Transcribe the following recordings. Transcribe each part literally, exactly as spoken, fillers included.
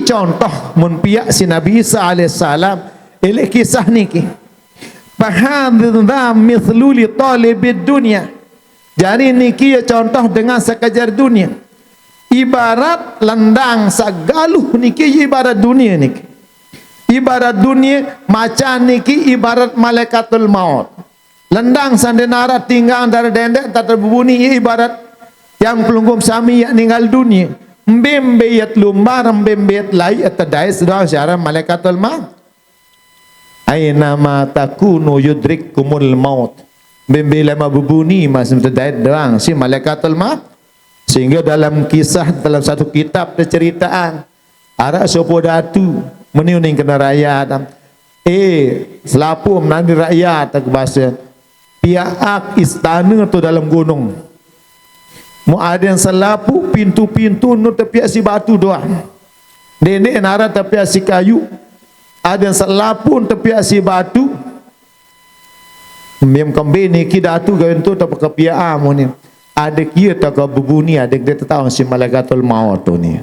Contoh mun piak si Nabi Isa alaihissalam, elek kisah niki. Fahadza mithlu li talibid dunya. Jari niki ya contoh dengan sakajar dunia. Ibarat lendang sagaluh niki ya ibarat dunia niki. Ibarat dunia macan niki ibarat malaikatul maut. Lendang sande narat tinggal dari dendek tak terbunyi ya ibarat tiang pelungguh sami ya ninggal dunia. Mbe-mbe ya lumbar, mbe-mbe ya lai ya tedai sedang siaran malaikatul maut. Aina ma takunu yudrikkumul maut. Mbe-mbe lama bebuni masih tedai doang si malaikatul maut. Sehingga dalam kisah, dalam satu kitab terceritaan, arak sopo datu meni uning kena rayat. Eh, selapuh menani rakyat, aku bahasa. Piak istana tu dalam gunung. Mu aden selapuh pintu-pintu nu tepiak si batu doang. Dendek narat tepiak si kayu. Aden selapuh tepiak si batu. Mim kembe niki datu gawen tu tepiak amu ni. Ada kia tak bebuni, ada dia tahu si malaikatul maut tu ni.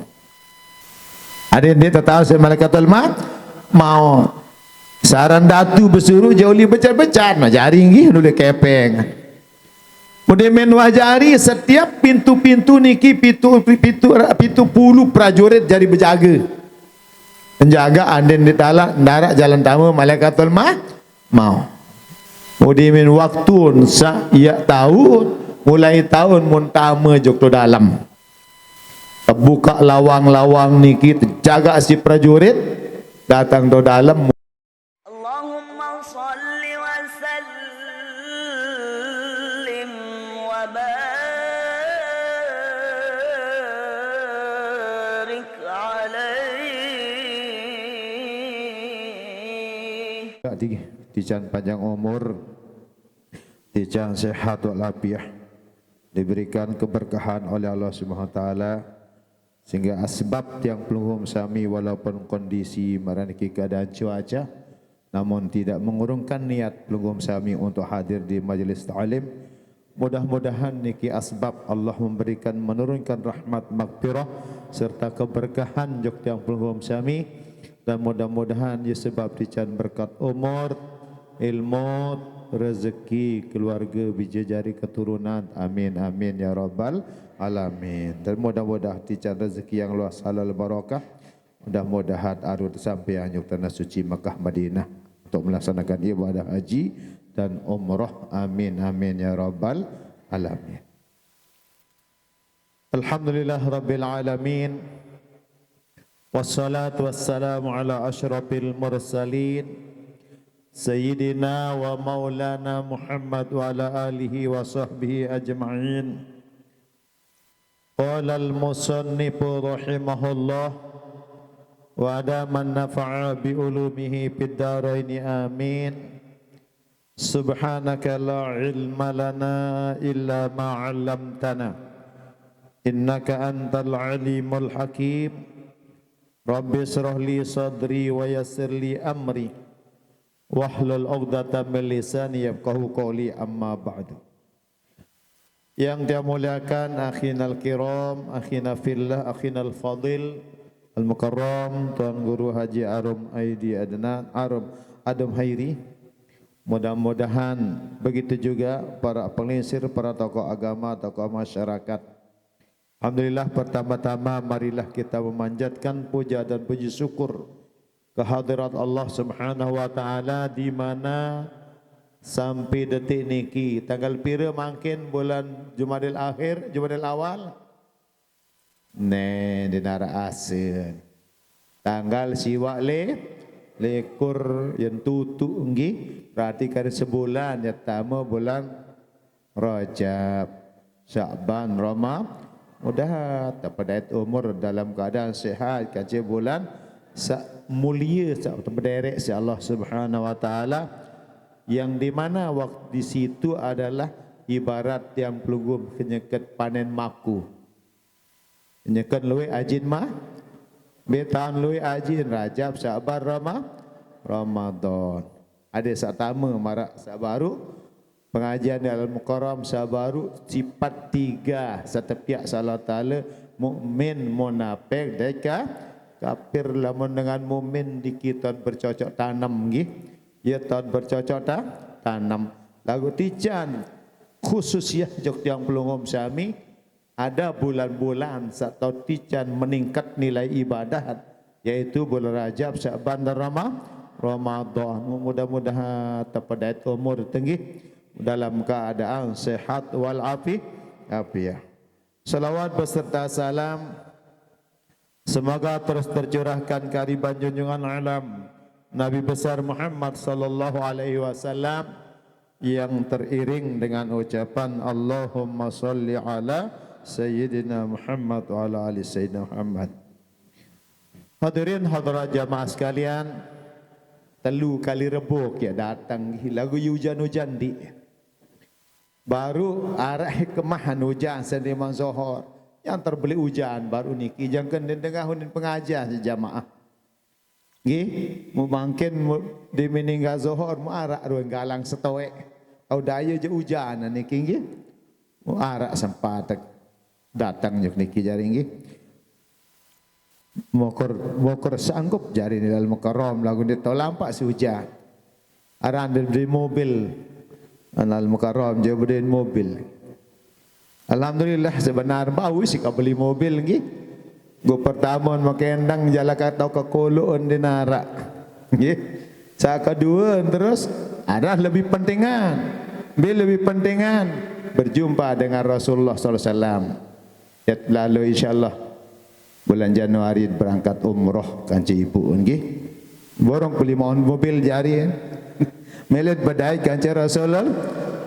Ada dia tahu si malaikatul maut. Mau saran datu besuruh jauh li becat-becat, nah jari nggih dulu kepeng. Udah men wajari setiap pintu-pintu niki pitu pitu pitu puluh prajurit jadi bejaga. Penjaga anden di darat, darat jalan tamu malaikatul maut. Mau. Udah men waktu sa ya tahun, mulai tahun mun tama jok tu dalam. Terbuka lawang-lawang niki terjaga si prajurit datang tu dalam. Allahumma salli wa sallim wa barik alaih. Tijan panjang umur, tijan sehat walafiat, diberikan keberkahan oleh Allah Subhanahu wa taala, sehingga asbab tiang pelungguh sami walaupun kondisi maraniki keadaan cuaca, namun tidak mengurungkan niat pelungguh sami untuk hadir di majelis ta'lim. Mudah-mudahan niki asbab Allah memberikan, menurunkan rahmat magfirah serta keberkahan jok tiang pelungguh sami, dan mudah-mudahan ya sebab tijan berkat umur, ilmu, rezeki, keluarga, bijajari keturunan. Amin, amin ya rabbal alamin. Dan mudah-mudahan tijan rezeki yang luas, halal, barakah. Mudah-mudahan arut sampai anjuk tanah suci Makkah Madinah untuk melaksanakan ibadah haji dan umrah. Amin, amin ya rabbal alamin. Alhamdulillah rabbil alamin. Wassalatu wassalamu ala asyrafil mursalin, sayyidina wa maulana Muhammad wa ala alihi wa sahbihi ajma'in. Qala al-musannifu rahimahullah wa adama nafa'a bi ulumihi fid daraini amin. Subhanaka la ilma lana illa ma 'allamtana, innaka antal alimul hakim. Rabbi israh li sadri wa yassir li amri wahlul 'uqdatam min lisani yafqahu qawli, amma ba'du. Yang dia muliakan, akhinal kiram, akhina fillah, akhinal fadil, al-mukarram, Tuan Guru Haji Arum Aidi Adnan, Arum Adam Hairi. Mudah-mudahan begitu juga para penglingsir, para tokoh agama, tokoh masyarakat. Alhamdulillah, pertama-tama marilah kita memanjatkan puja dan puji syukur kehadirat Allah Subhanahu wa taala, di mana sampai detik niki, tanggal pira mangkin bulan Jumadil Akhir, Jumadil Awal? Neh, dinara asin. Tanggal siwak le, likur yang tutu nggih. Berarti kada sebulan, ya tama bulan Rajab, Sya'ban, Rama-, mudah tepedait umur dalam keadaan sehat, kaji bulan sa mulia, sa tepederek si Allah Subhanahu wa taala, yang di mana waktu di situ adalah ibarat tiang pelungguh kenyeket panen maku. Nyeken luwih ajin mah, betan luwih ajin Rajab, Sya'ban, Rama-, Ramadan. Ada sak tama marak sak baru, pengajian di Al-Mukarram sak baru, sifat tiga, satepiak sa Allah Taala, mukmin, munafik, deka, Kapir lamun dengan mukmin niki taun bercocok tanam nggih. Ya, taun bercocok ta-, tanam. Lagu tican khusus ya jok tiang pelungguh sami, ada bulan-bulan sataun tican meningkat nilai ibadah, yaitu bulan Rajab, Sya'ban dan Rama-, Ramadan. Mudah-mudahan tepedait umur tenggih dalam keadaan sehat wal afi-, afiah. Salawat beserta salam semoga terus tercurahkan kehariban junjungan alam Nabi besar Muhammad sallallahu alaihi wasallam yang teriring dengan ucapan Allahumma salli ala Sayyidina Muhammad wa ala ali Sayyidina Muhammad. Hadirin hadirat jamaah sekalian, telu kali Rebo ya datang lagu ujan-ujan di. Baru arah hikmah anu ujan sendiri Imam Zohor. Yang terbeli ujan baru niki, jangka dengah unin pengajian sejamaah. Nggih, mu mangkin mu, di meninggal Zohor mu arak ruang galang setoek. Au daya je ujan niki nggih. Mu arak sempat datang juk niki jari nggih. Moker, moker sanggup jari ni dalam Mukarram lagu ni tau lampak si ujan. Aran dia beli mobil. Anal Mukarram je beli mobil. Alhamdulillah sebenar bau si ka beli mobil nggih. Go pertama makendang jala ka tau ke koloon di narak. Nggih. Sa kedua terus ada lebih pentingan. Bil lebih pentingan berjumpa dengan Rasulullah sallallahu alaihi wasallam. Yat lalu insyaallah bulan Januari berangkat umroh kanca ibu nggih. Borong beli mohon mobil jari. Melet bedai kanca Rasulullah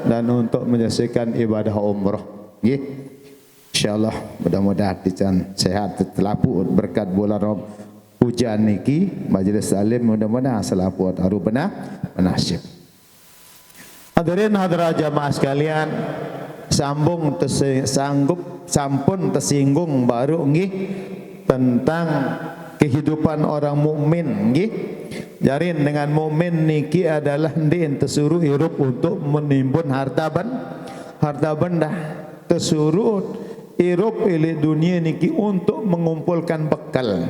dan untuk menyelesaikan ibadah umroh nggih. Insyaallah mudah-mudahan tican sehat telapu berkat bulan Rom-, hujan niki, majelis taklim mudah-mudahan selapu aru benah, benasib. Hadirin hadirat jamaah sekalian, sambung tesi-, sanggup sampun tesinggung baru nggih tentang kehidupan orang mukmin nggih. Jarin dengan mukmin niki adalah ndin tesuruh irup untuk menimbun harta ben-, harta benda. Tesuruh irup ilik dunia niki untuk mengumpulkan bekal.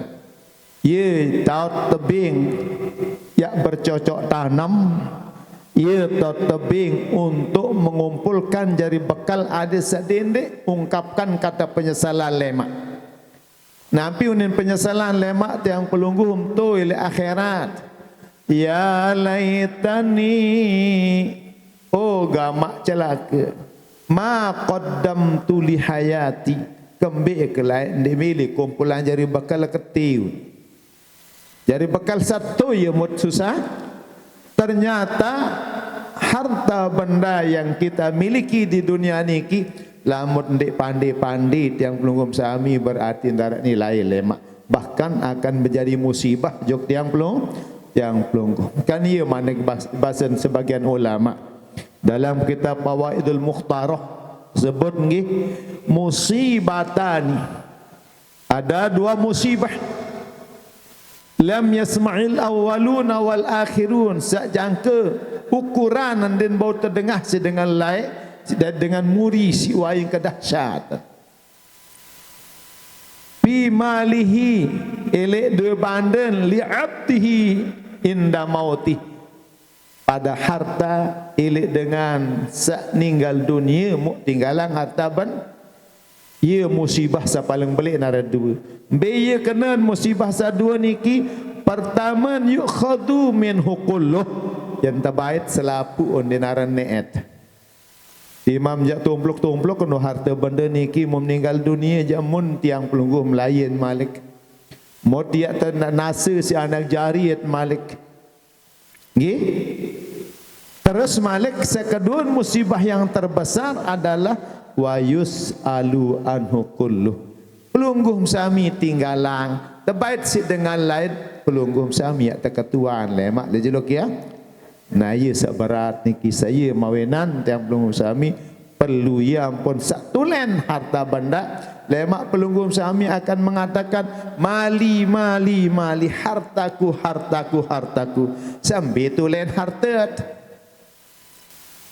Ye taut tebing yak bercocok tanam, ye taut tebing untuk mengumpulkan jari bekal ade sedindik ungkapkan kata penyesalan lemak. Nampi unin penyesalan lemak tiang pelungguh emtu ile akhirat. Ya laitani, oh gamak celaka. Ma qaddamtu li hayati, kembe ke lain ndik milih kumpulan jari bekal ketiu. Jari bekal satu ya mut susah. Ternyata harta benda yang kita miliki di dunia niki lamun ndik pandi-pandi tiang pelungguh sami berarti ndak nilai lemak. Bahkan akan menjadi musibah jok tiang pelung-, tiang pelungguh. Kan iya manik bas-, basen sebagian ulama. Dalam kitab Fawaidul Mukhtarah sebut nggih musibatani. Ada dua musibah. Lam yasma'il awwaluna wal akhirun. Sak jangka ukuran andin bau terdengah si dengan lai, si da-, dengan muri si waing kedahsyatan. Fi malihi, elek dua banden li abdihi inda mautih. Pada harta ilik dengan sak ninggal dunia mu tinggalan harta ben. Ia musibah sa paling belik nara dua. Be ia kena musibah sa dua niki, pertama yukhadu min hukulluh, yang terbaik selapu on di nara neet. Imam jak tumpluk-tumpluk kena harta benda niki mu meninggal dunia jak mun tiang pelungguh melayan malik. Mut dia tak nasa si anak jariat malik. Nggih. Terus malik sekedua musibah yang terbesar adalah wa yus'alu anhu kullu. Pelungguh sami tinggalang. Terbait si dengan lain pelungguh sami ya teketuan lemak le jeluk ya. Nah, iya seberat niki saya mawinan tiang pelungguh sami perlu ia ampun satu len harta benda. Lemak pelungguh sami akan mengatakan, "Mali, mali, mali, hartaku, hartaku, hartaku." Sambil tu len harta.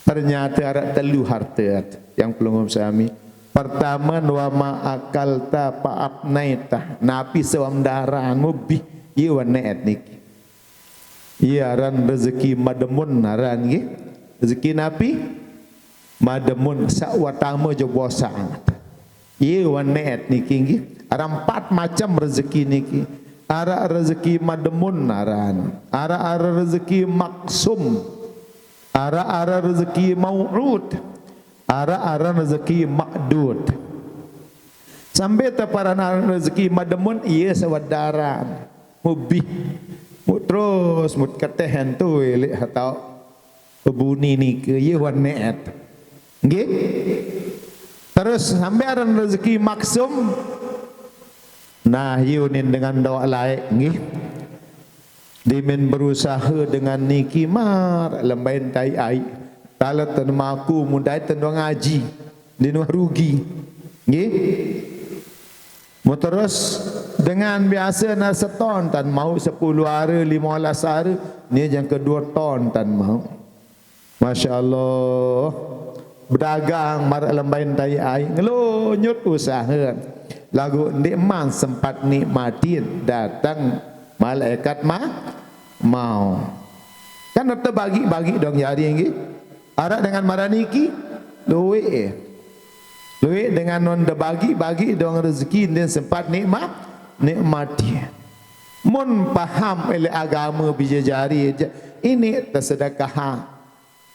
Ternyata arak telu harta yang pelungguh sami. Pertama, wa ma akalta fa afnaita. Napi sawam daran mubih. Ieu wane'et niki. Ieu aran rezeki mademun aran nggih. Rezeki napi? Mademun, sawatama jo bosa. Ieu wane'et niki nggih. Aran empat macam rezeki niki. Aran rezeki mademun aran. Aran, aran rezeki maksum. Aran, aran rezeki mau'ud. Aran, aran rezeki makdud. Sampai teparanan rezeki mademun, ieu sawadaran. Mubih. Mut terus, mut keteh entu ilik hatau bebuni niki, ieu wane'et. Nggih? Terus sampai aran rezeki maksum. Nah, ieu nin dengan dawak laek, nggih. Dimin berusaha dengan niki mar lembain tai ai. Talet ten maku mudai ten ngaji. Din wah rugi. Nggih? Muterus dengan biasa na seton tan mau sepuluh hari, lima belas hari, ni yang kedua ton tan mau. Masya Allah. Berdagang marak lembain tai ai, ngelonyut usaha. Lagu ndik man sempat nikmatin, datang malaikat ma mau. Kan terbagi-bagi dong jari nggih. Arak dengan marak niki, luwih eh. Luwih dengan non debagi-bagi dong rezeki din sempat nikmat, nikmati. Mun paham oleh agama bijajari aja, ini tersedekah.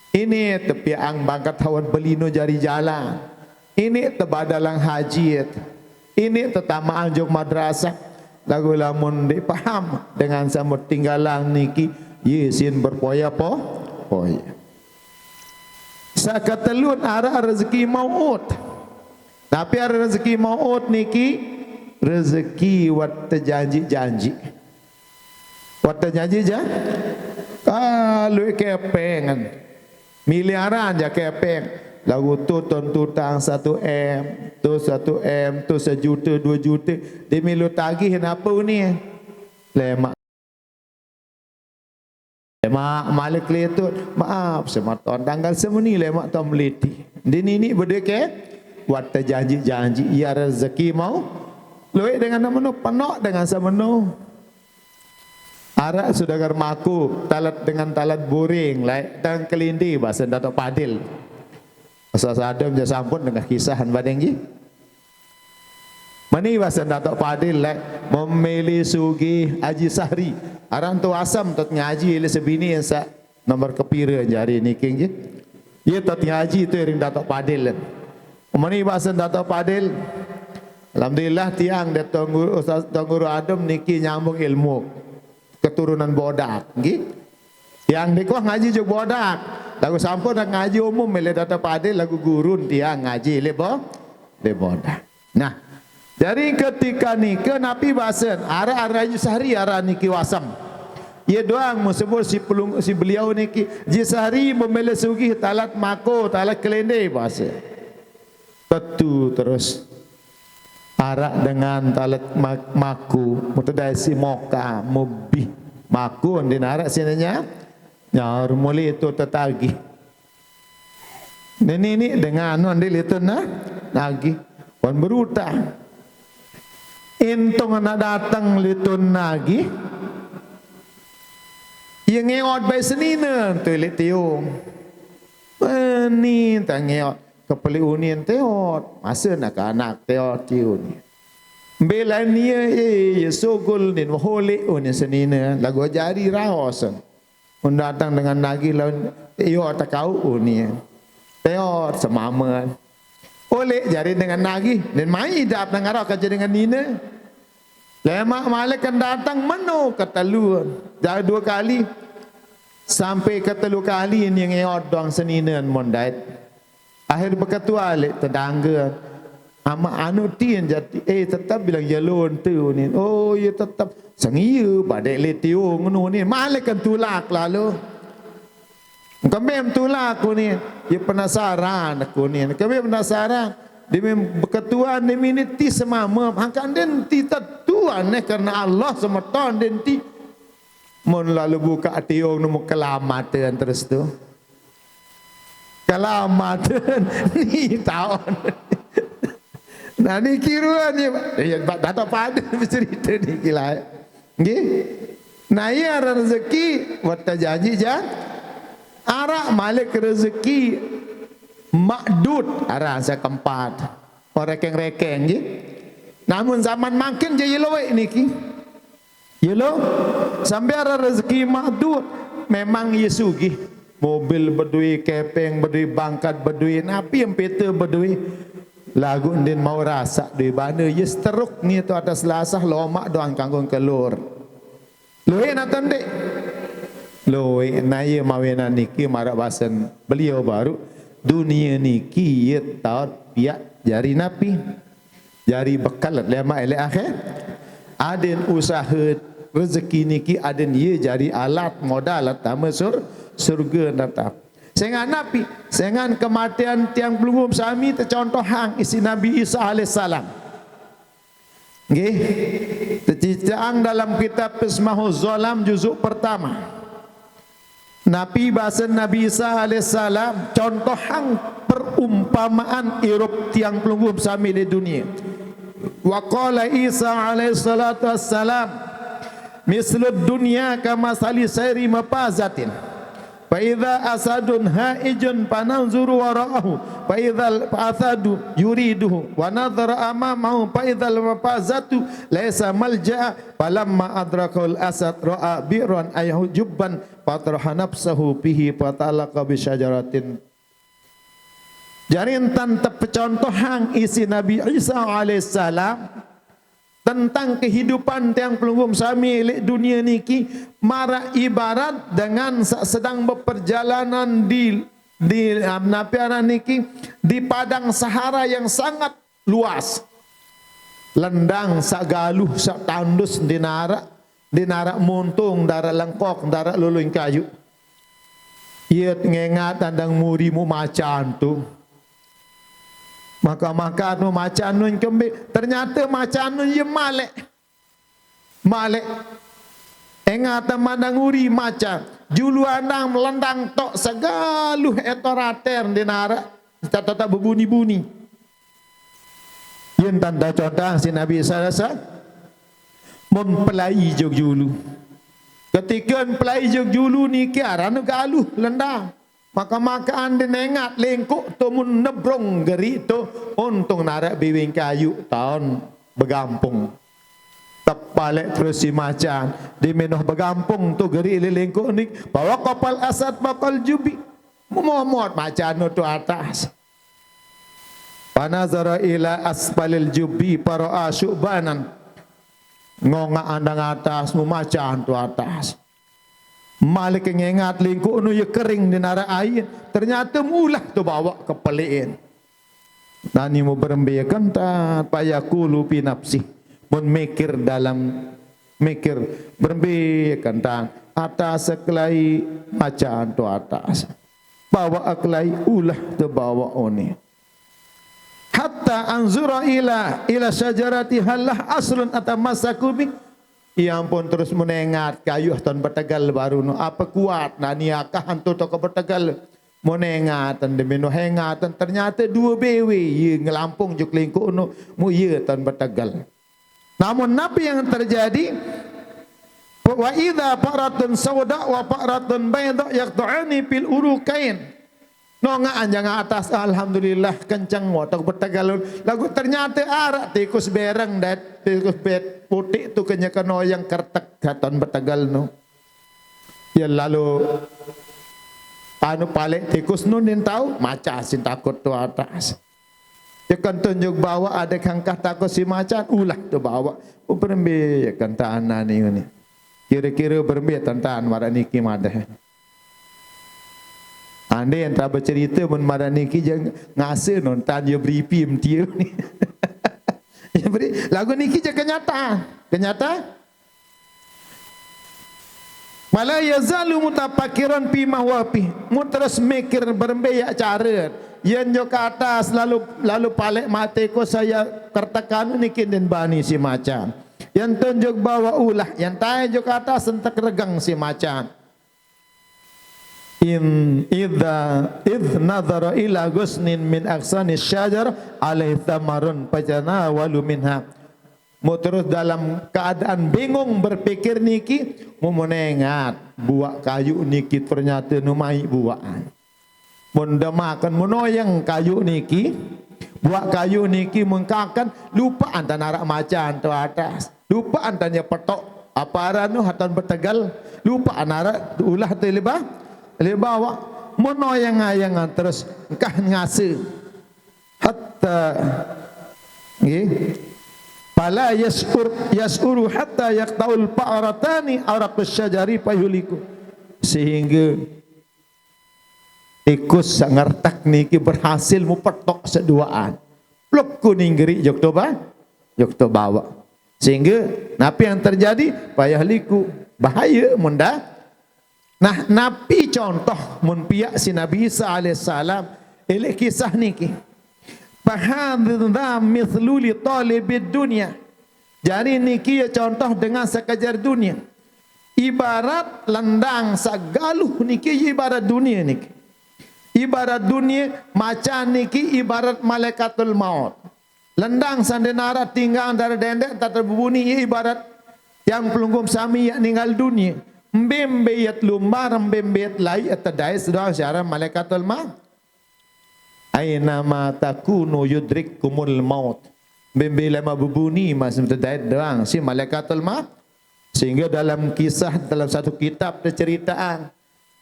Ini tepiang bangkat hawan belino jari jalan. Ini tebadalang haji. Ini tetamaan jog madrasah. Lagu lamun dipaham dengan samut tinggalang niki, isin berpoya po, poya. Sakatelun arak rezeki mau'ud. Tapi arak rezeki mau'ud niki rezeki wat tejanji-janji. Wat tejanji ja. Kalau kepengan miliaran ja kepeng. Lagu tu ton tutang satu M, tu satu M, tu sejuta, dua juta. Dimilu tagih napa ni? Lemak. Lemak malik letut. Maaf, sematon tanggal semeni lemak tom meliti. Di nini bede ke? Wat tejanji-janji, ia rezeki mau. Luwih dengan semenu, penok dengan semenu. Arak sudagar maku, talat dengan talat buring, lai tang kelindi, bahasa Datuk Padil. Bahasa sadam ja sampun dengan kisahan badenggi. Mani bahasa Datuk Padil, lai memilih sugih Haji Sahri. Arak tu asam tet ngaji le sebini yang sa nomor kepira jari niki nggih. Ye tet ngaji tu ring Datuk Padil. Mani bahasa Datuk Padil. Alhamdulillah tiang de Tuan Guru, Ustaz Tuan Guru Adem niki nyambung ilmu keturunan Bodak nggih. Tiang niko ngaji jug Bodak. Lagu sampun dah ngaji umum le Datuk Padil lagu gurun tiang ngaji le bo, le Bodak. Nah, jari ketika nika napi basen arak-arak Haji Sahri arak niki wasem. Ye doang mesebut si pelung, si beliau niki Haji Sahri memilih sugih talat mako, talat kelende basen. Tetu terus. Arak dengan talat ma-, mako, mutedai si moka, mubih. Mako din arak sinanya. Nyaur muli tu tetagih. Nini ni dengan wan di litun na nagih. Wan berutang. Intung anak datang litun nagih. Ia ngeot bai senina tu ilik tiung. Mani tak ngeot kepeli unin teot. Masa nak anak teot ti unin. Bila nia eh, ia sugul nin waholik unin senina. Lagu jari raos. Mun datang dengan nagih lawan iyo takau uni. Teot semaman. Oleh jari dengan nagih, dan mai idap nang arah kerja dengan nina. Lemak malik kan datang menu keteluan. Jari dua kali. Sampai ketelu kali ni ngeot dong senina mondait. Akhir beketua lek tetangga. Ama anu tin jati, eh, tetap bilang jalo ente ni. Oh, ya tetap. Sengia badek le tiung nu ni. Malik kan tulak lalu. Kami tulak ku ni. Ya penasaran aku ni. Kami penasaran. Dia mem-, beketua ni mini ti semama. Angkat dia ti tetuan ni karena Allah semeton dia ti. Mun lalu buka tiung nemu kelamatan terus tu. Kelamatan ni taun. Nah, niki ruan ya, ya, dah tak pada bercerita niki lah. Nggih. Nah, iya, arah rezeki, wata janji jan. Arah malik rezeki makdud, arah saya keempat. Orang rekeng-rekeng, nggih. Namun zaman makin jadi luwek niki. Ya lo, sampai arah rezeki makdud. Memang ia sugih. Mobil bedui, kepeng bedui, bangkat bedui, napi empeta bedui. Lagu ndin mau rasak dui bana, ia seteruk ni tu atas lasah lomak doang kanggung kelur. Luwek nata ndik? Luwek naya mawinan niki marak basen beliau baru. Dunia niki ia taut piak jari napi? Jari bekal lemak elek akhir. Adin usaha rezeki niki adin ia jari alat modal tama sur, surga nata. Sengan napi? Sengan kematian tiang pelungguh sami tecontoh hang isi Nabi Isa alaihissalam. Nggih, tecicang dalam kitab Ismahuz Zalam juzuk pertama. Napi basa Nabi Isa alaihissalam, contoh hang perumpamaan irup tiang pelungguh sami di dunia. Wa qala Isa alaihissalatu wassalam, mislud dunya kamasali sairi mafazatin. Fa idza asadun haijun fananzuru wara'ahu. Fa idzal asadu yuriduhu. Wa nadhara amamahu fa idzal mafazatu laisa malja'a. Falamma adrakahul asad ra'a bi'ran ayhu jubban fatraha nafsahu fihi fata'allaqa bi syajaratin. Jari entan tepecontohang isi Nabi Isa alaihissalam tentang kehidupan tiang pelungguh sami leq dunia niki, marak ibarat dengan sa-, sedang beperjalanan di, di, am, napi aran niki, di padang sahara yang sangat luas. Lendang saq galuh, saq tandus, ndeq naraq, ndeq naraq montung, ndaraq lengkok, ndaraq loloing kayuq. Ie ngengat andang muri muq macan tu. Maka-maka nu macan nu kembe, ternyate macan nu ie maleq. Maleq. Engat mandang uri macan. Julu andang melendang toq segaluh etor ater ndeq naraq. Tetep bebuni-buni. Yen tanda contoh si Nabi sallallahu alaihi wasallam. Mun pelai jok julu. Ketika pelai jok julu niki arane galuh lendang. Maka-maka ande nengat lengkok tu mun nebrong geri tu, untung naraq biwing kayu taun begampung. Tepaleq terus si macan, di menoh begampung tu geri lelengkok ni, bawa kapal asad bakal jubi. Memomot macan tu atas. Panazara ila asfalil jubi para'a syubanan. Ngongaq andang atas, mu macan tu atas. Malik ngengat lingkuq nu ye kering di naraq aiq, ternyate mulah tebawaq kepeliqin. Nani mu berembe kentan, payakulu fi nafsih. Mun mikir dalam mikir, berembe kentan, atas sekelai macan tu atas. Bawaq akelai ulah tebawaq oni. Hatta anzura ila, ila syajarati hallah aslun atamassaku bih. Ia ampun terus menengat kayuh ton betegel baru nu. Apa kuat nani akah antu toko betegel. Menengat demi nu hengatan ternyata dua bewe ye ngelampung juk lingkuq nu mu ye ton betegel. Namun napi yang terjadi? Wa idza faratun sauda wa faratun baida yaqta'ani fil urukain. Nongaq anjang atas, alhamdulillah, kenceng wotok betegal. Lagu ternyata araq tikus bereng dait, tikus bet putik tu kenyeken oyang kertek katon betegal nu. Ya lalu anu paleq tikus nu nin tau, macan sin takut tu atas. Ya kan tunjuk bawaq ade kangkah takut si macan, ulah tu bawaq. Oh, berembe ya kan tanan ni ni. Kira-kira berembe tentan maraq niki madah. Ande yang tak bercerita mun maraq niki je ngase nontan ye beripi mentie ni. Ya beri, lagu niki je kenyataan. Kenyataan. Wala yazalu mutafakiran fi ma huwa fi. Mu terus mikir berembe yaq care. Yen jok atas lalu, lalu paleq mate ko saya kertekan niki den bani si macan. Yen tunjuk bawaq ulah, yen tae jok atas entek regeng si macan. In idza idz nadhara ila ghusnin min aghsani syajar alaihi thamarun fatanawalu minha. Mun terus dalam keadaan bingung berpikir niki, mun menengat buak kayu niki ternyata nu mai buak. Mun demakan menoyang kayu niki, buak kayu niki mengkakan, lupa antan arak macan tu atas. Lupa antan ya petok. Apa aran tu hatan betegal, lupa anarak ulah tu lebah, lebah awak menoyang-ayangan terus engkah ngase. Hatta, nggih. Fala yas'ur, yas'uru hatta yaqtaul fa'ratani araqus syajari fayuhliku. Sehingga tikus saq ngertek niki berhasil mupetok seduaan. Pluk kuning gerik jok to ba-, jok to bawak. Sehingga napi yang terjadi? Fayuhliku, bahaya mun dah. Nah, napi contoh mun piak si Nabi Isa alaihissalam? Ilik kisah niki. Fahadza mithlu li talibid dunya. Jari niki ya contoh dengan sekejar dunia. Ibarat lendang saq galuh niki ya ibarat dunia niki. Ibarat dunia, macan niki ibarat malaikatul maut. Lendang sande narak tinggal dare dendek tak terbebuni ya ibarat tiang pelungguh sami yak ninggal dunia. Mbe-mbe yat lumbar, mbe-mbe yat lai, tedai seduang siaran malaikatul maut. Aina ma takunu yudrikkumul maut. Mbe-mbe lama bebuni masih tedai doang si malaikatul maut. Sehingga dalam kisah, dalam satu kitab terceritaan,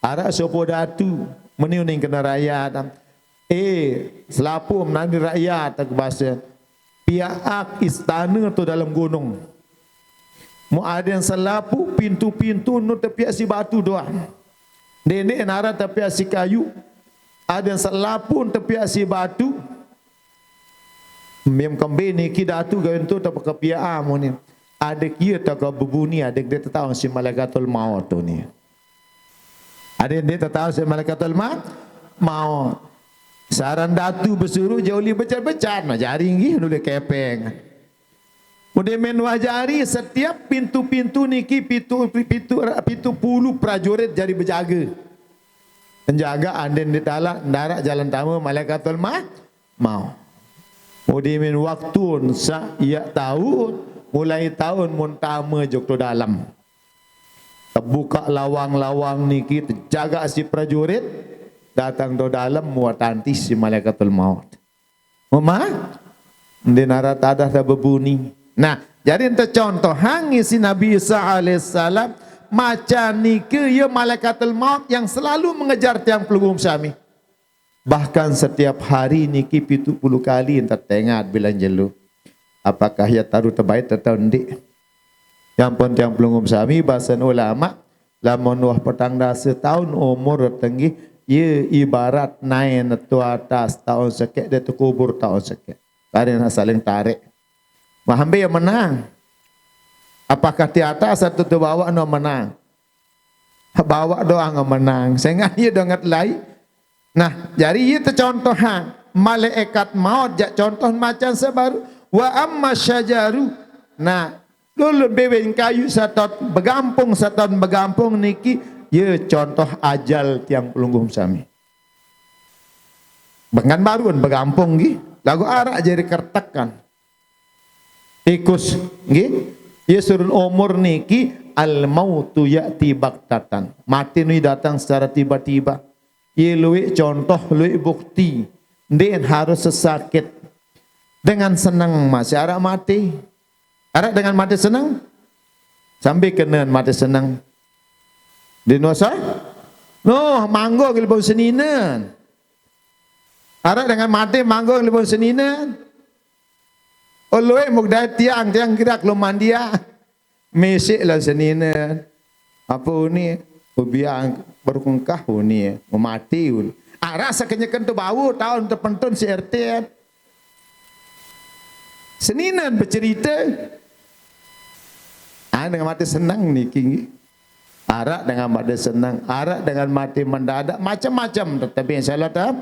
arak sopo datu meni uning kena rakyat. Eh, selapuq menani rakyat, tak bahasa. Piak istana tu dalam gunung. Mu aden selapuq pintu-pintu nu tepiak si batu doang. Ndeq-ndeq narak tepiak si kayu. Aden selapuq tepiak si batu. Mim kembe niki datu gawe tu tepekepiak amun ni. Ade kia teka bebuni, ade ndeq tetaun si malaikatul maut tu ni. Ade ndeq tetaun si malaikatul ma-, maut. Saran datu besuruh jauh li becat-becat, nah jari nggih nulih kepeng. Udah men wah jari, setiap pintu-pintu niki pitu, pitu, pitu puluh prajurit jari bejaga. Penjaga anden di dalam, darat jalan tama malaikatul ma-, maut. Udah men waktu saq iyak taun, mulai taun mun tama jok to dalam. Tebukaq lawang-lawang niki tejagaq si prajurit, datang to dalem muat anti si malaikatul maut. Mema, ndeq narak tadah ta bebuni. Nah, jari ente contoh hangi si Nabi Isa alaihissalam, macan nike ye malaikatul maut yang selalu mengejar tiang pelungguh sami. Bahkan setiap hari niki pitu puluh kali ente tengat bilang jelo. Apakah ye taru tebait atau ndeq? Yang penting pelungguh sami, basen ulama, lamun wah petang dase taun umur tenggih, ye ibarat naen to atas taun sekeq, de tekubur taun sekeq. Karen saling tarik. Wah, ambe yang menang? Apakah di atas atau di bawah no menang? Bawak doang menang. Sengaq ye donget lai. Nah, jari ye tecontoh ha. Malaikat maut jaq contoh macan sebaru. Wa amma syajaru. Nah, dulu bewen kayu saton begampung, saton begampung niki ye contoh ajal tiang pelungguh sami. Bengan baruan begampung nggih. Lagu arak jari kertekan. Tikus, nggih. Ye surun umur niki al mautu ya'ti baktatan. Mati ni datang secara tiba-tiba. Ye lueq contoh, lueq bukti. Ndeq harus sesakit. Dengan seneng masih arak mati. Arak dengan mati seneng? Sambil kenen mati seneng. Di nusa? Noh, manggung libun seninen. Arak dengan mati manggung libun seninen. Oh, lueq muk dait tiang, tiang gerak lumandia. Misik lah senine. Apa uni? Ubiang berkungkah uni, memati uni. Arak sekenyeken tu bau taun tepentun si R T. Seninen becerita. Ah, dengan mati senang niki. Arak dengan mati senang, arak dengan mati mendadak, macam-macam, tetapi insyaallah ta-,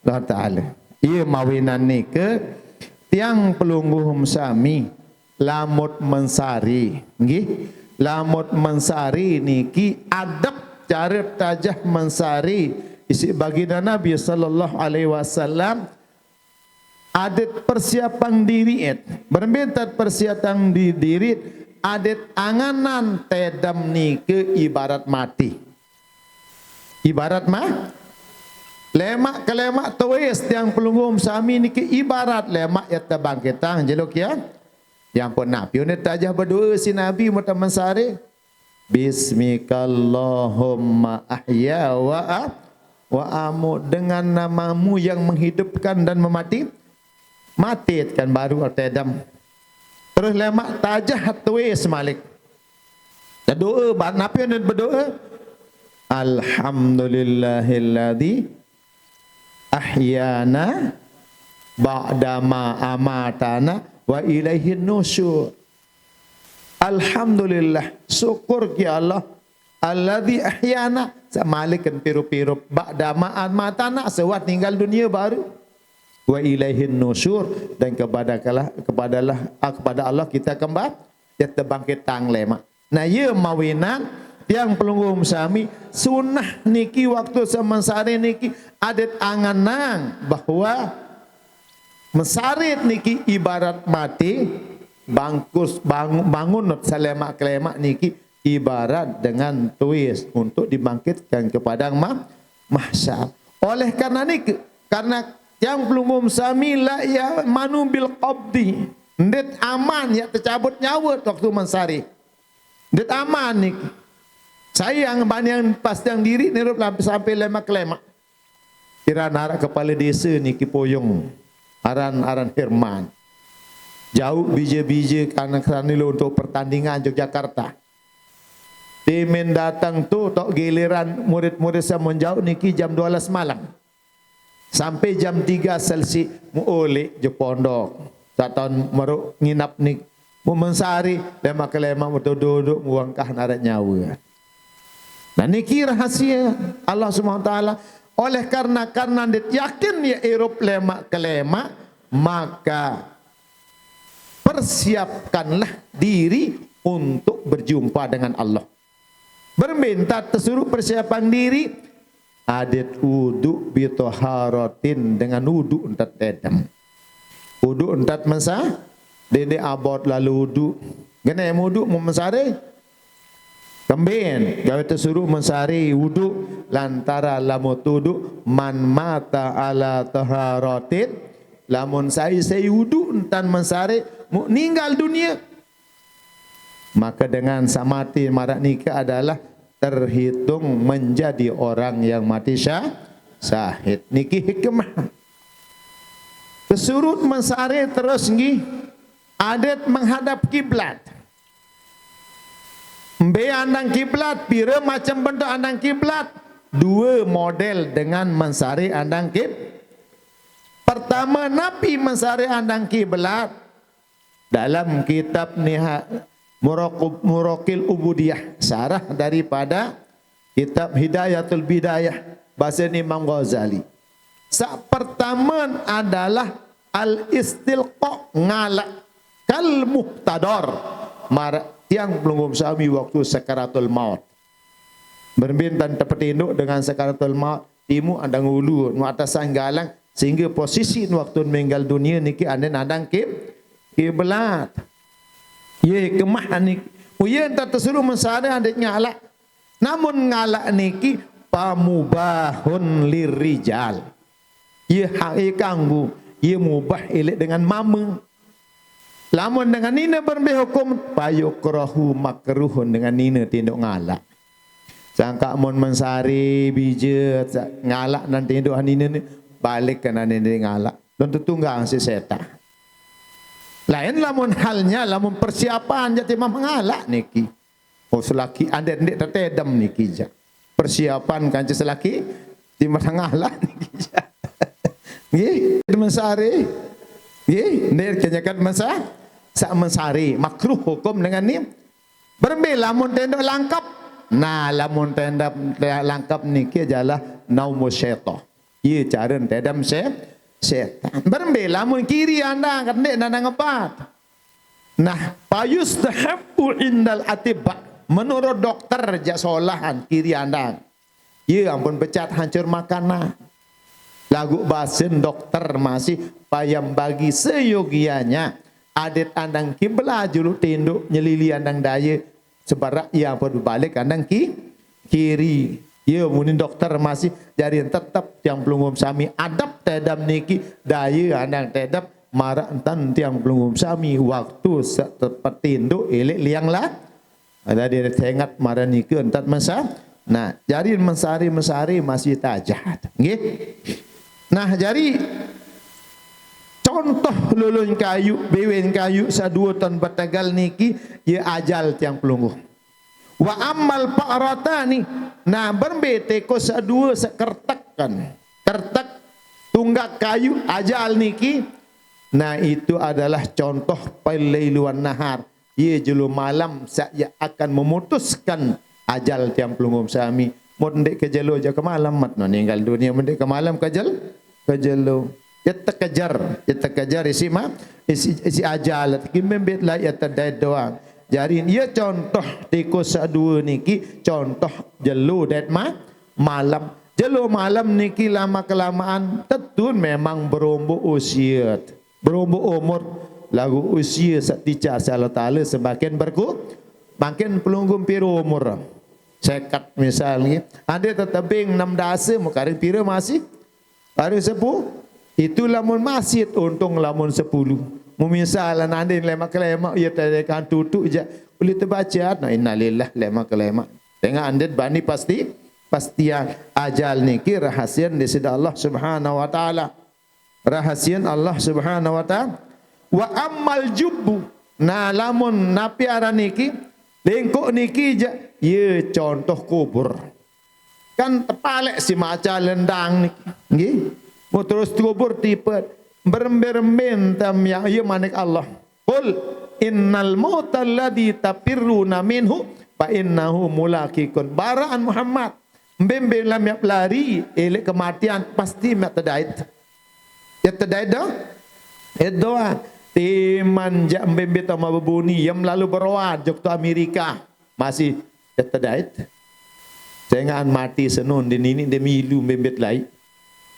Allah Taala. Iya mawinan nike tiang pelungguh sami lamut mensari, nggih. Lamut mensari niki adep Cara tajah mensari isi baginda Nabi sallallahu alaihi wasallam, adat persiapan diri et. Berembe entat persiapan di diri, adat anganan tedem nike ibarat mati. Ibarat mah, lemak kelemak tuis tiang pelungguh sami niki ibarat lemak ya tebangkitang jeluk ya. Yang pun napi unet tajah berdoa si Nabi mata mensari. Bismikallahumma ahya wa a-, wa amu, dengan namamu yang menghidupkan dan memati, mati kan baru tedem. Terus lemak tajah tuis malik. Berdoa, ba-, napi yang berdoa? Alhamdulillahilladzi ahyana ba'dama amatana wa ilaihin nusyur. Alhamdulillah, syukur ki Allah, alladzi ahyana, semalikan pirup-pirup, ba'dama amatana, sewat ninggal dunia baru. Wa ilaihin nusyur, dan kepada Allah, kepadalah, ah, kepada Allah kita kembali. Ya tebangkitang lemak. Nah, ya mawinan tiang pelungguh sami, sunnah niki waktu semensari niki adat anganang bahwa mesarit niki ibarat mati, bangkus bangun, bangun salemak kelemak niki ibarat dengan tuis untuk dibangkitkan ke padang mah-, mahsyar. Oleh karena niki, karena tiang pelungguh sami la ya manu bil qabdi, ndet aman ya tecabut nyawa waktu mensari. Ndet aman niki. Saya yang bani yang pas yang diri nirup lam-, sampai lemak kelemak. Kira narak kepala desa niki Poyong. Aran, aran Herman. Jauh bija-bija anak sanilo untuk pertandingan Yogyakarta. Timin datang tu tok giliran murid-murid saya menjauh niki jam dua belas malam. Sampai jam tiga selsi mu oleh je pondok. Sataun meruk nginap ni mu mensari, lemak kelemak mu duduk, mu wangkah narak nyawa. Nah, niki rahasia Allah Subhanahu wa taala. Oleh karena, karena ndet yakin ya irup lemak kelemak, maka persiapkanlah diri untuk berjumpa dengan Allah. Berembe entat tesuruh persiapan diri, adat wudu bi taharatin, dengan wudu entat tedem. Wudu entat mensari, dende abot lalu wudu. Gene wudu mu mensari. Kemben, gawe tesuruh mensari wudu lantara lamun wudu man mata ala taharatin, lamun sai-sai wudu entan mensari mu ninggal dunia. Maka dengan samati marak nika adalah terhitung menjadi orang yang mati syah-, syahid. Niki hikmah. Kesurut mensari terus nggih. Adat menghadap kiblat. Embe andang kiblat, pira macam bentuk andang kiblat? Dua model dengan mensari andang kib-, pertama, napi mensari andang kiblat? Dalam kitab Niha-, Muraqub-, Muraqil Ubudiyah, syarah daripada kitab Hidayatul Bidayah, bahasa Imam Ghazali. Sak pertama adalah al-istilqa, ngalak kal muhtadar. Marak tiang pelungguh sami waktu sakaratul maut. Berembe entan tepetinduk dengan sakaratul maut, timu andang ulu, nu atas sanggalang, sehingga posisi nu waktu meninggal dunia niki anden andang kib-, kiblat. Ye kemah niki. Uye entan tesuruh mensari adat ngalak. Namun ngalak niki pamubahun lirijal. Ye hak ye kanggo, ye mubah ilik dengan mama. Lamun dengan nina berembe hukum, payukrahu, makruh dengan nina tinduk ngalak. Sangka mun mensari bija sa-, ngalak nan tinduk nina ni, balik ke nan nina ngalak. Dan tetunggang si setan. Lain lamun halnya, lamun persiapan jati mah ngalak niki. Oh, selaki adat ndik tetedem niki ja. Persiapan kanca selaki di mata ngalak niki ja. Nggih, mensari. Nggih, ndik kenyakan mensa-, sak mensari. Makruh hukum dengan ni. Berembe lamun tendok langkap. Nah, lamun tendok langkap niki adalah naumu syaitan. Iya, cara tedem se-, setan. Berembe lamun kiri andang, ndik nandang epat. Nah, payustahabbu indal atibba. Menurut dokter jak solahan kiri andang. Ye ampun becat hancur makanan. Lagu basen dokter masih payam bagi seyogianya. Adet andang kiblah juluk tinduk nyelili andang daya. Sebarak ye ampun balik andang ki, kiri. Ye muni dokter masih jari tetep tiang pelungguh sami adep tedem niki daya andang tedep marak entan tiang pelungguh sami waktu setepat tinduk ilik liang lah. Ada dia tengat marah nika entat masa. Nah, jari mesari-mesari masih tajat. Nggih. Nah, jari contoh lulun kayu, bewen kayu sadua ton bategal niki, ya ajal tiang pelungguh. Wa ammal fa'ratani, nah berembe teko sadua sekertek kan. Kertek tunggak kayu ajal niki, nah itu adalah contoh pelailuan nahar. Ye jelo malam sak ye akan memutuskan ajal tiang pelungguh sami. Mun ndeq ke jelo jaq ke malam mat no ninggal dunia, mun ndeq ke malam ke jel-, ke jelo. Ye tekejar, ye tekejar isi ma-, isi, isi ajal. Kimembet lah ye tedait doang. Jari ye contoh tikus saq due niki, contoh jelo dait ma-, malam. Jelo malam niki lama kelamaan tetun memang beromboq usiet. Beromboq umur, laguq usie saq ticar siq Allah Taala semakin berku-, makin pelungguh pire umur. Seket misal nggih. Ande tetebing enem dase, mukaring pire masih? Karing sepu-, itu lamun masih, untung lamun sepuluh. Mun misal ande lemaq-kelemaq, ye tedekan tutuq jaq, ulih tebaca, nah, innalillah, lemaq-kelemaq. Tengaq ande bani pasti, pastian ajal niki rahasian Deside Allah Subhanahu wa Taala. Rahasian Allah Subhanahu wa Taala. Wa ammal jubbu. Nah, lamun napi aran niki, lengkoq niki jaq, ye contoh kubur. Kan tepaleq si maca lendang niki. Nggih. Mau terus kubur tipet. Berembe-rembe tam yang ye manik Allah. Qul innal mautal ladzi tafirruna minhu fa innahu mulaqikum. Baraan Muhammad. Mbe-mbe lam yap lari, eleq kematian, pasti mak tedait. Ya tedait doh? Edoa. Timan jaq mbe-mbe tama bebuni, yem lalu beroan jok to Amerika. Masih ya tedait. Sengan mati senun di nini de milu mbe-mbe lai.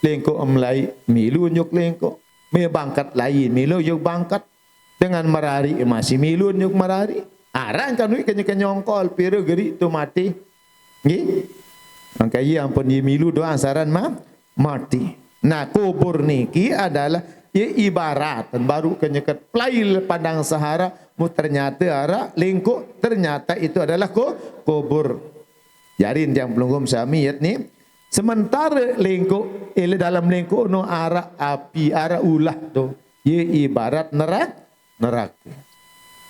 Lengkoq em lai, milu nyuk lengkoq. Me bangkat lai, milu yuk bangkat. Dengan merariq masih milu nyuk merariq. Arang kan wik kenye-, kenyongkol, pire geriq tu mati. Nggih. Angkai ye ampun ye milu doang saran ma-, mati. Nah, kubur niki adalah ye ibarat baru kenyeket pelail pandang sahara, mu ternyata araq lengkoq, ternyata itu adalah ku-, kubur. Jari tiang pelungguh sami yet ni, sementare lengkoq, ele dalam lengkoq no araq api, araq ulah tu. Ye ibarat nerak-, nerake.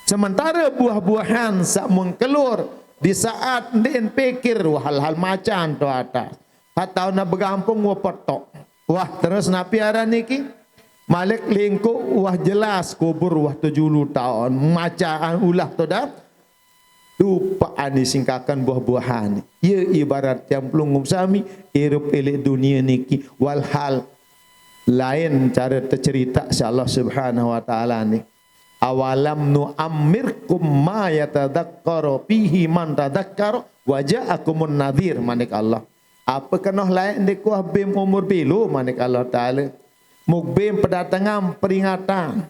Sementare buah-buahan saq mun kelor di saat ndeqn pikir, wah, hal-hal macan to atas. Hak taun begampung wah petok. Wah, terus napi aran niki? Malik lingkuq wah jelas kubur wah tejulu taun. Macaan ulah to dah. Lupaqan isingkaken buah-buahan. Ye ibarat tiang pelungguh sami irup ilik dunie niki, walhal lain care tecerita siq Allah Subhanahu wa Ta'ala ni. "Awalam nu'ammirkum ma yatadzakkaru fihi man tadzakkara wa ja'akumun nadzir," manik Allah. Ape kenoh laeq ndeq kuah bim umur belo, manik Allah Taala. Muk bim pedatengan peringatan.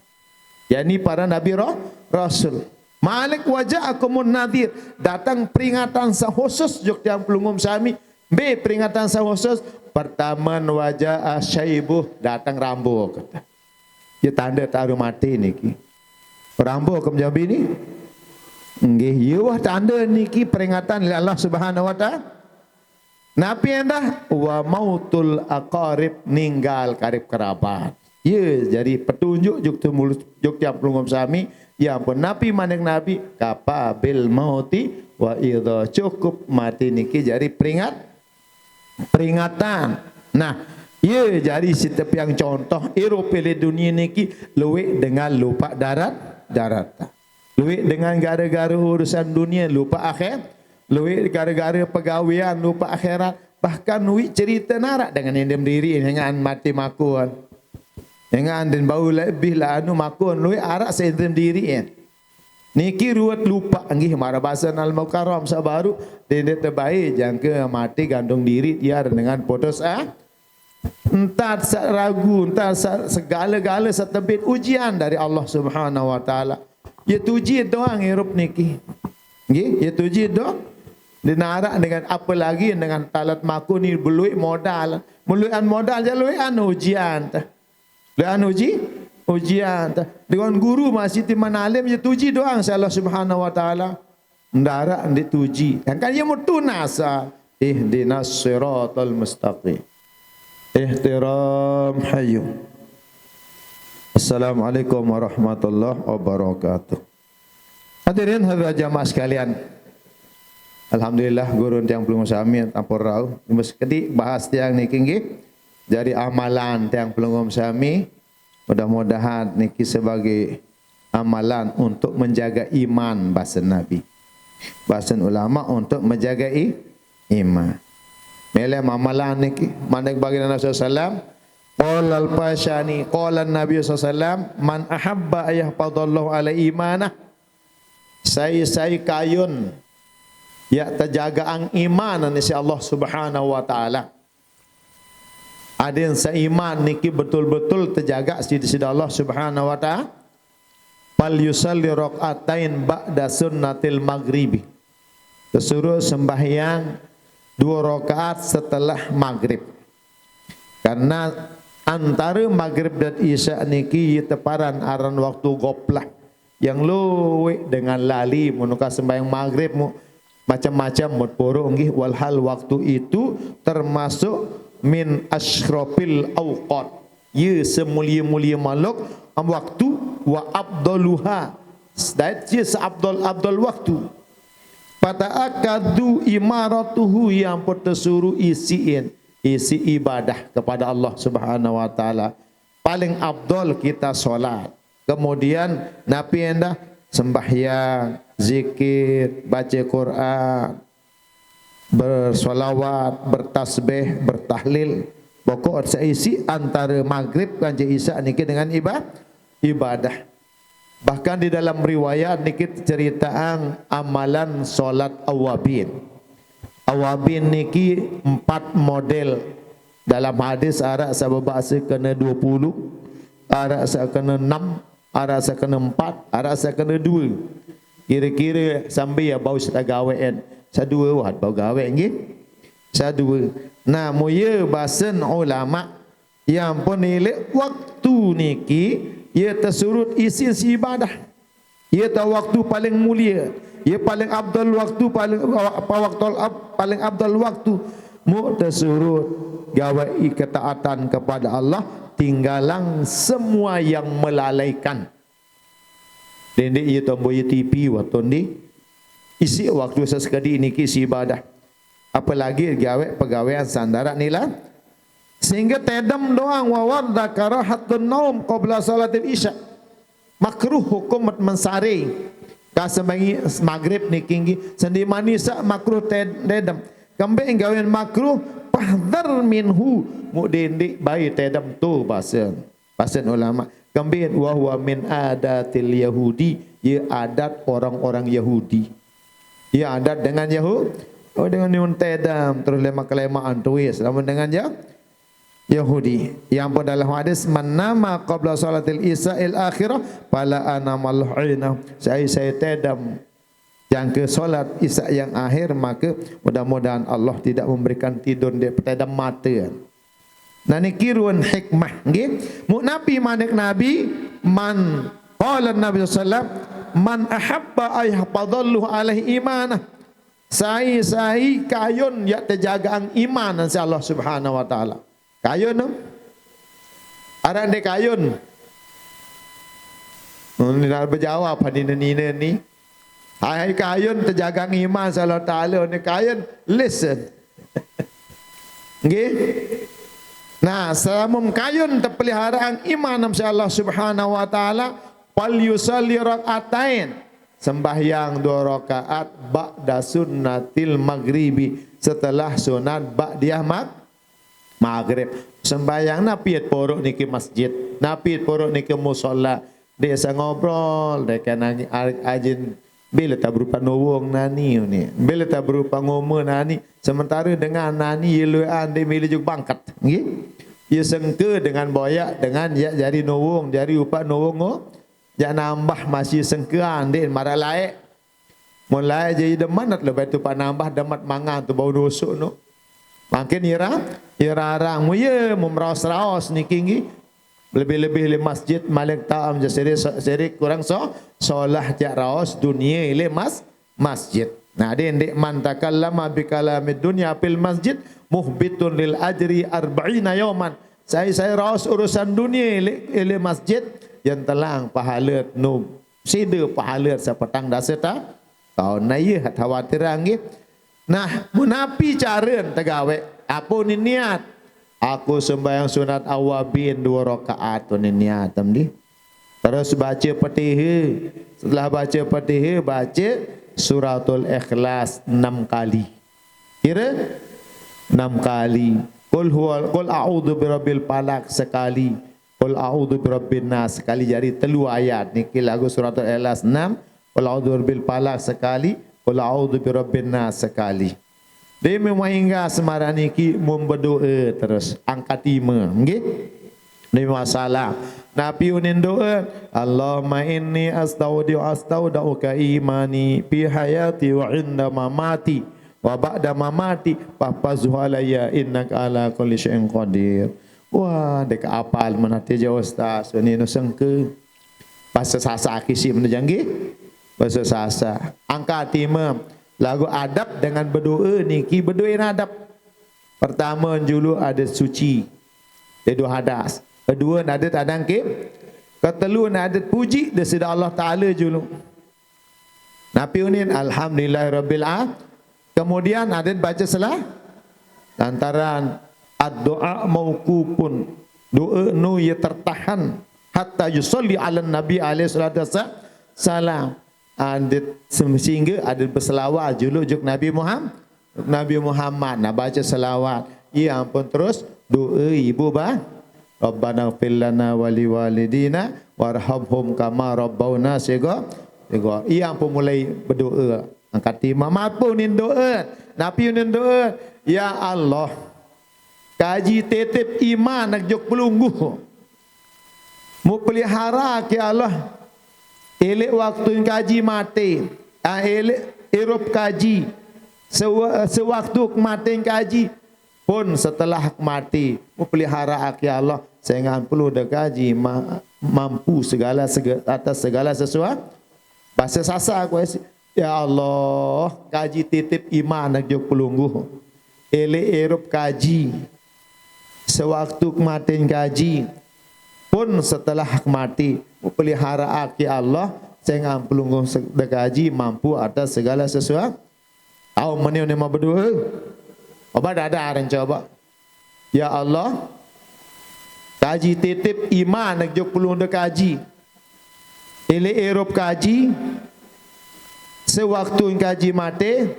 Yani para nabi ra-, rasul. Malik wa ja'akumun nadzir, dateng peringatan saq husus jok tiang pelungguh sami. Mbe peringatan saq husus? Pertame, wa ja'a syaibuh, dateng rambuk. Ye tande taru mati niki. Rambuk ke jambi ni? Nggih, ye wah tande niki peringatan leq Allah Subhanahu wa Ta'ala. Napi endah? Wa mautul aqarib, ninggal karib kerabat. Ye jari petunjuk juk temulus, juk tiang pelungguh sami. Ya ampun, napi manik Nabi? "Kafa bil mauti wa idza," cukup mati niki jari peringat, peringatan. Nah, ye jari sitepiang contoh, irup ilik dunie niki lueq dengan lupaq darat, darat. Lueq dengan gara-gara urusan dunie lupaq akher-, lueq gara-gara pegawean lupaq akherat. Bahkan uiq cerite naraq dengan indem diriq, engan mati makun. Engan den bau lebih lah anu makun, lueq araq seindem diriq. Niki ruwet lupa nggih, mara basa Al-Mukarram saq baruq, dendeq tebae jangke mate gantung diri tiar dengan putus a-, entat saq ragu, entat saq segale-gale saq tebit ujian dari Allah Subhanahu wa Ta'ala. Ye tuji doang irup niki. Nggih, ye tuji doang. Ndeq naraq dengan, apalagi dengan talat maku ni belueq modal. Melueqan modal jaq lueqan ujian teh. Lueqan uji, ujian teh. Dengan guru masih timaq alim, ye tuji doang siq Allah Subhanahu wa Ta'ala. Ndaraq ndeq tuji. Kan ye metu nasa. Ihdinas siratal mustaqim. Ihtiram hayu. Assalamualaikum warahmatullahi wabarakatuh. Hadirin hadirat jamaah sekalian. Alhamdulillah, gurun tiang pelungguh sami ampun rauh. Meskedi bahas tiang niki nggih. Jari amalan tiang pelungguh sami. Mudah-mudahan niki sebagai amalan untuk menjaga iman, basen Nabi. Basen ulama untuk menjaga i-, iman. Mele amalan niki, manik baginda Nabi sallallahu alaihi wasallam, qala al-Fasyani, qala Nabi sallallahu alaihi wasallam, "Man ahabba ayyahfadallahu ala imanah." Sai-sai kayun, ya, tejagaang iman ni siq Allah Subhanahu wa Ta'ala. Adin seiman niki betul-betul tejaga siq Side Allah Subhanahu wa Ta'ala. Fal yusalli rak'atain ba'da sunnatil maghribi. Tesuruh sembahyang dua rakaat setelah maghrib. Karena antare maghrib dan isya niki teparan aran waktu ghaflah. Yang lueq dengan lali, mun uka sembahyang maghrib, mu-, macem-macem, mut poroq nggih, walhal waktu itu termasuk min asyrafil awqat. Ye semulie-mulie maluk, am, waktu, wa afdaluha. Dait ye seafdal-afdal waktu. Fata'akkadu imaratuhu, yang pun tesuruh isiin, isi ibadah kepada Allah Subhanahu wa Ta'ala. Paling afdal kita salat. Kemudian, napi endah? Sembahyang, zikir, baca Quran, bersolawat, bertasbih, bertahlil. Pokok seisi antara maghrib kance isya niki dengan iba-, ibadah. Bahkan di dalam riwayat niki ceritaang amalan salat awabin. Awabin niki empat model. Dalam hadis araq saq bebase kene due puluh, araq saq kene enem, araq saq kene empat, araq saq kene due. Kire-kire sambil ya bau saq gaweqan. Saq due wah bau gaweq nggih. Saq due. Nah, muye basen ulama, yang pun ileq waktu niki, ye tesuruh isin siq ibadah. Ye tau waktu paling mulie, ye paling afdal waktu, paling, pa waktu af-, paling afdal waktu. Mu tesuruh gaweq ketaatan kepada Allah, tinggalang semua yang melalaikan. Dendeq ye tombo ye T V waktu ni. Isiq waktu sesekedi niki siq ibadah. Apalagi gaweq pegawean saq ndaraq nila. Sehingge tedem doang, wa wardha karahatun naum qabla salatil isya. Makruh hukum met-, mensare. Kasembengi maghrib niki nggih, sendiman isya makruh ted-, tedem. Kembeq gawean makruh, fahdhar minhu, muq dendeq bae tedem tu basen. Basen ulama, kembeq, wa huwa min adatil Yahudi, ye adat orang-orang Yahudi. Ye adat dengan Yahu-, oh, dengan nyun tedem, terus lemaq-kelemaan tuis, lamun dengan Ya-, Yahudi. Yang pun dalam hadis, "Man nama qabla salatil isya il akhirah, fala anamallahu ainahu." Sai-sai tedem jangke salat isya yang akhir, maka mudah-mudahan Allah tidak memberikan tidur, ndeq petedem mate. Nah, niki ruen hikmah, nggih. Mu napi manik Nabi, man, qala Nabi sallallahu alaihi wasallam, "Man ahabba ayyahfadallahu alaihi imanah." Sai-sai kayun yaq tejagaang iman siq Allah Subhanahu wa Ta'ala. Kayun, no? Araq ndeq kayun? Oh, ni nak bejawab, nine-nine ni. Hai kayun tejagaang iman siq Allah Ta'ala, ni kayun listen. Nggih? Nah, selamun kayun tepeliharaang iman siq Allah Subhanahu wa Ta'ala, fal yusalli rak'atain. Sembahyang dua rakaat ba'da sunnatil maghribi, setelah sunat ba'diyah mag-, maghrib. Sembahyang napi poroq niki masjid, napi poroq niki musala. Dek sa ngobrol, dek kan ajin bila tak berupa nowong nani ni. Bila tak berupa ngoma nani. Sementara dengan nani ye luan dek mila juk bangkat. Nggih. Ye sengke dengan boyak, dengan yak jari nowong, jari upak nowong ngo. Jak nambah masih sengkean dek marak laek. Mun laek je ye demen at lebai tu pak nambah demen mangan tu bau dosok no. Makin ira, ira arang mu ye mu meraos-raos niki nggih. Lebih-lebih le masjid malik taam je seri, seri kurang so, solah jak raos dunia le mas, masjid. Nah, dia ndik man takallama bi kalamid dunya fil masjid muhbitun lil ajri arba'ina yauman. Saya, saya raos urusan dunia le, le masjid yang telang pahala nub. Sida pahala sapatang dasa ta-, taun. Nah, ye hat khawatir nggih. Nah, mun api cara tegawe? Apa ni niat? Aku sembahyang sunat awabin dua rakaat tu ni niat, tem di. Terus baca Fatihah. Setelah baca Fatihah, baca suratul Ikhlas enam kali. Kira? Enam kali. Qul huwa, qul a'udzu birabbil falaq sekali. Qul a'udzu birabbin nas sekali, jari telu ayat. Niki lagu suratul Ikhlas enam, qul a'udzu birabbil falaq sekali, qul a'udzu birabbin nas sekali. Dia memang hingga semara niki mun berdoa terus angkat lima, nggih. Ni masalah. Nabi unin doa, Allahumma inni astaudiu astaudauka imani fi hayati wa inda mamati wa ba'da mamati fahfazhu alayya innaka ala kulli syai'in qadir. Wah, deka apal menati je ustaz. Ini nu sengke. Bahasa Sasak kisi mana janggi? Bahasa Sasak. Angkat lima. Lagu adab dengan berdoa niki berdoa adab. Pertama julu ada suci. Dia dua hadas. Kedua ada tadang ke. Ketelu ada puji dia sida Allah Taala julu. Napi unin alhamdulillahirabbil a-, kemudian ada baca selah lantaran ad-du'a mauqufun, doa nu ia tertahan hatta yusalli ala nabi alaihi salatu wassalam. Ada sehingga ada berselawat julu juk Nabi Muhammad. Nabi Muhammad nak baca selawat. Ia ampun terus doa ibu bah. Rabbana ighfir lana wa liwalidina warhamhum kama rabbauna siga. Siga. Ia ampun mulai berdoa. Angkat imam apa unin doa? Napi unin doa? Ya Allah. Kaji titip iman nak juk pelungguh. Mu pelihara ke Allah. Elek waktu kaji mati. Ah, elek irup kaji. Sewa-, sewaktu kematian kaji. Pun setelah mati. Mu pelihara ke Allah. Sehingga perlu dekaji ma-, mampu segala sega-, atas segala sesuatu. Bahasa Sasak aku isi. Ya Allah, kaji titip iman nak juk pelungguh. Elek irup kaji. Sewaktu kematian kaji. Pun setelah mati. Pelihara aki Allah. Sehingga pelungguh se-, dekaji mampu atas segala sesuatu. Au meni ni mau berdoa. Obat ada orang coba. Ya Allah, kaji titip iman nak juk pelung dekaji. Ili irup kaji, sewaktu kaji mati,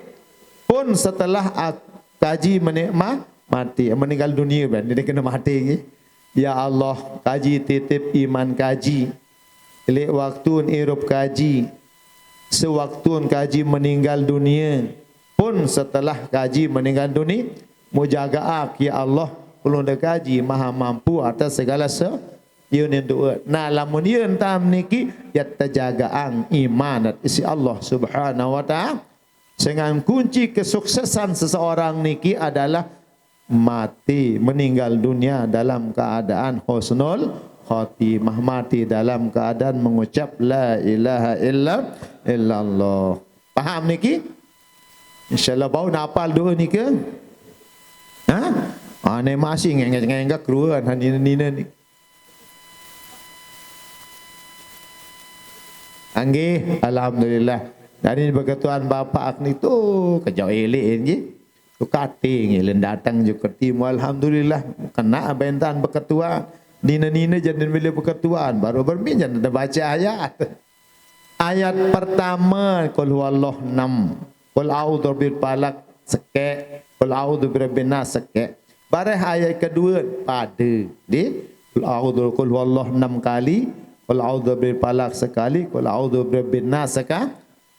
pun setelah ak-, kaji menikma-, mati, meninggal dunia, ben, dia kena mati lagi. Ya Allah, kaji titip iman kaji. Ili waktu irup kaji, sewaktu kaji meninggal dunia, pun setelah kaji meninggal dunia, mujaga ak, ya Allah, pelung dekaji maha mampu atas segala se-, Ia ni doa. Nah, lamun ia entam niki, ia terjaga ang iman isi Allah Subhanahu wa Ta'ala. Dengan kunci kesuksesan seseorang niki adalah mati, meninggal dunia dalam keadaan husnul khatimah, mati dalam keadaan mengucap la ilaha illa, illallah. Paham niki? InsyaAllah bau nak apal doa nika. Ha? Ah, ni masih ngengah-ngengah keruan, ha, nina-nina ni. Anggih, alhamdulillah. Dari berketuan bapak ni tu, kejauh elek nggih. Tu kating, elek datang je ke timu, alhamdulillah. Kena bentan berketuan. Nina-nina jadi bila berketuan, baru bermin jadi ada baca ayat. Ayat pertama, Qul huwallah enam. Qul a'udzu birabbil falaq, sekek. Qul a'udzu birabbin nas, sekek. Bareh ayat kedua, pada. Di, Qul a'udzu, Qul huwallah enam kali. Qul a'udzu birabbil falaq sekali, qul a'udzu birabbin nas sekali.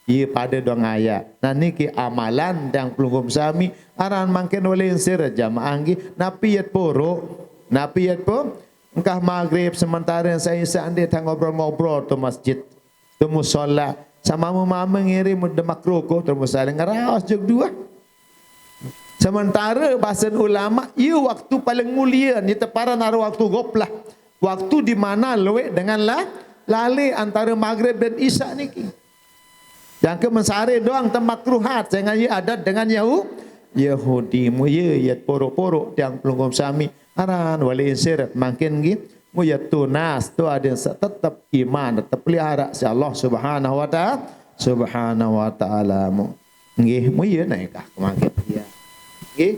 Iya pada dua ayat. Nah, niki amalan tiang pelungguh sami, aran mangkin walai ensir jamaah nggih. Napi yat poro? Napi yat po? Engkah maghrib sementara saya isa ende tang ngobrol-ngobrol tu masjid. Tu musala. Sama mama ngiri muda makroko tu musala ngeraos jug dua. Sementara bahasan ulama, iya waktu paling mulia, ni teparan arah waktu goplah. Waktu di mana luwih dengan la, lali antara maghrib dan isya niki. Jangka mensare doang temakruhat, sehingga iya adat dengan Yahu, Yahudi. Mu iya, iya poro-poro tiang pelungguh sami. Aran walai ensir mangkin nggih. Mu iya tunas, tu ada yang tetap iman, tetap pelihara si Allah Subhanahu wa Ta'ala. Subhanahu wa Ta'ala mu. Nggih, mu iya naikah kemangkin. Iya. Nggih.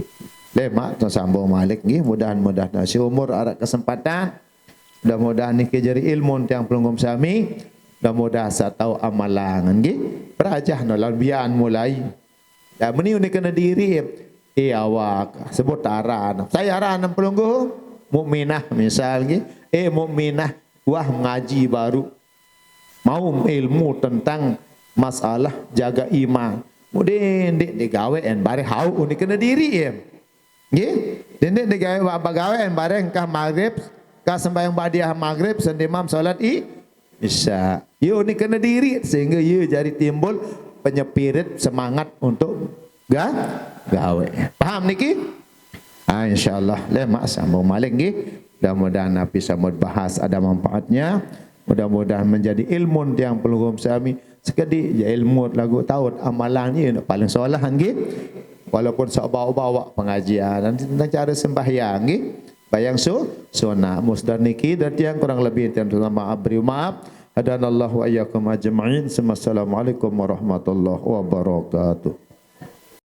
Lemak tu sambung malik nggih. Mudahan-mudahan si umur ada kesempatan. Mudah-mudahan niki jadi ilmu tiang pelungguh sami. Mudah-mudahan saya tahu amalan nggih. Perajah no lambian mulai. Ya, meni unik kena diri. Eh, awak sebut aran. Saya aran pelungguh mukminah misal nggih. Eh, mukminah, wah, mengaji baru. Mau ilmu tentang masalah jaga iman. Mudin dik digawe en bare hau unik kena diri ya. Nggih? Dinding digawe bak bagawe en bareng kah maghrib, kah sembahyang ba'diyah maghrib, sendimam salat i, isya. Yo ni kena diri sehingga yo jadi timbul penyepirit semangat untuk ga, gawe. Paham niki? Ah, insyaallah lemak sambung malik nggih. Mudah-mudahan napi sambut bahas ada manfaatnya. Mudah-mudahan menjadi ilmu tiang pelungguh sami. Sekedi je ilmu lagu taut amalan ni nak paling solah nggih. Walaupun sok bawa-bawa pengajian dan tentang cara sembahyang nggih. Bayang su, sunat musdar niki dan tiang kurang lebih tiang maaf beri maaf. Hadanallahu wa iyyakum ajma'in. Assalamualaikum warahmatullahi wabarakatuh.